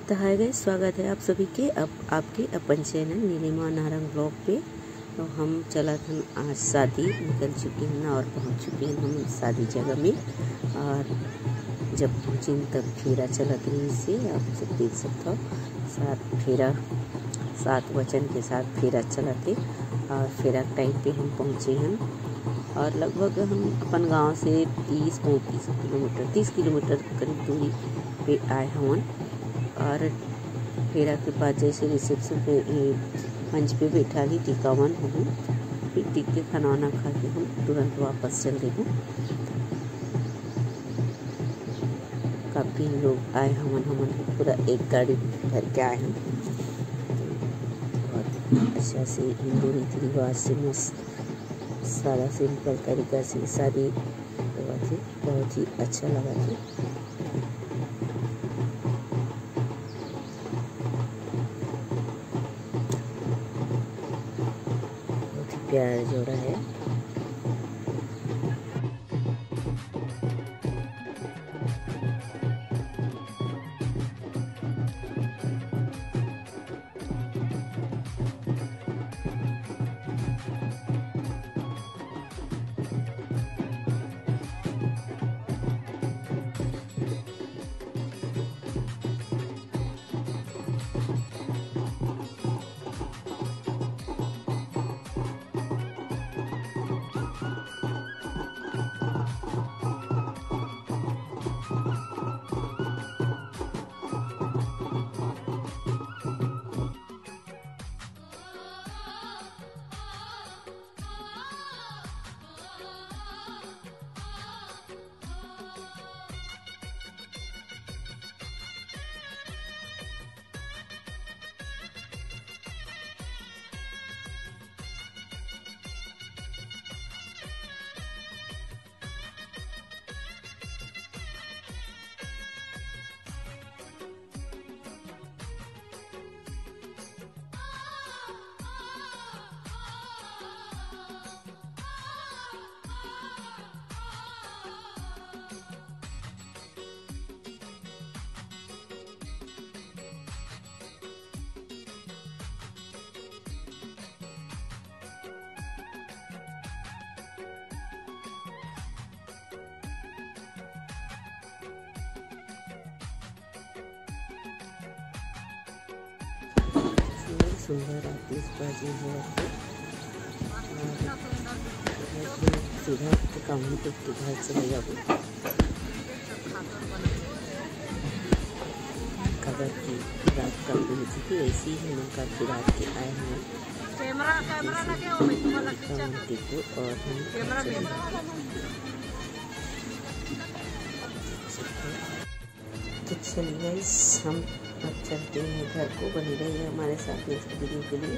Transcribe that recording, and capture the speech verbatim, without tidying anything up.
तो hi guys, स्वागत है आप सभी के अब आपके अपन चैनल नीलिमा नारंग ब्लॉग पे। तो हम चलत हन आज शादी, निकल चुके हैं ना और पहुंच चुके हैं हम शादी जगह में। और जब पहुँचेन तब फेरा चलत रहिस हे, आप सब देख सकत हो, सात फेरा, सात वचन के साथ फेरा चलत हे। और फेरा के टाइम पे हम पहुँचे हन और लगभग हम अपन गांव से तीस पैंतीस किलोमीटर, तीस किलोमीटर करीब दूरी पे आए हवन। और फेरा के बाद जैसे रिसेप्शन पे, ए, मंच पे बैठा ली, टिकावन हूँ, फिर टिक के खाना वाना खा के हम तुरंत वापस चल देबो। काफ़ी लोग आए हमन, हमन पूरा एक गाड़ी भर के आए हन। बहुत अच्छा से हिंदू रीति रिवाज से मस्त, सादा सिंपल तरीका से शादी होवत हे, बहुत ही अच्छा लगत हे। बहुत ही प्यारा जोड़ा है। सुंदर सुंदर आतिशबाजी होवत हे। और इधर से सीधा तो काउंटर के घर चले जाबो। काबर कि रात का भी थी, ऐसे ही हम काफी रात के आए हैं। कैमरा, कैमरा लगे हो भाई, तुम्हारा काउंटर को और हम कैमरा चले मैन। तो चलिए गाइस, हम अब चलते हैं घर को। बने रहिए हमारे साथ नेक्स्ट वीडियो के लिए।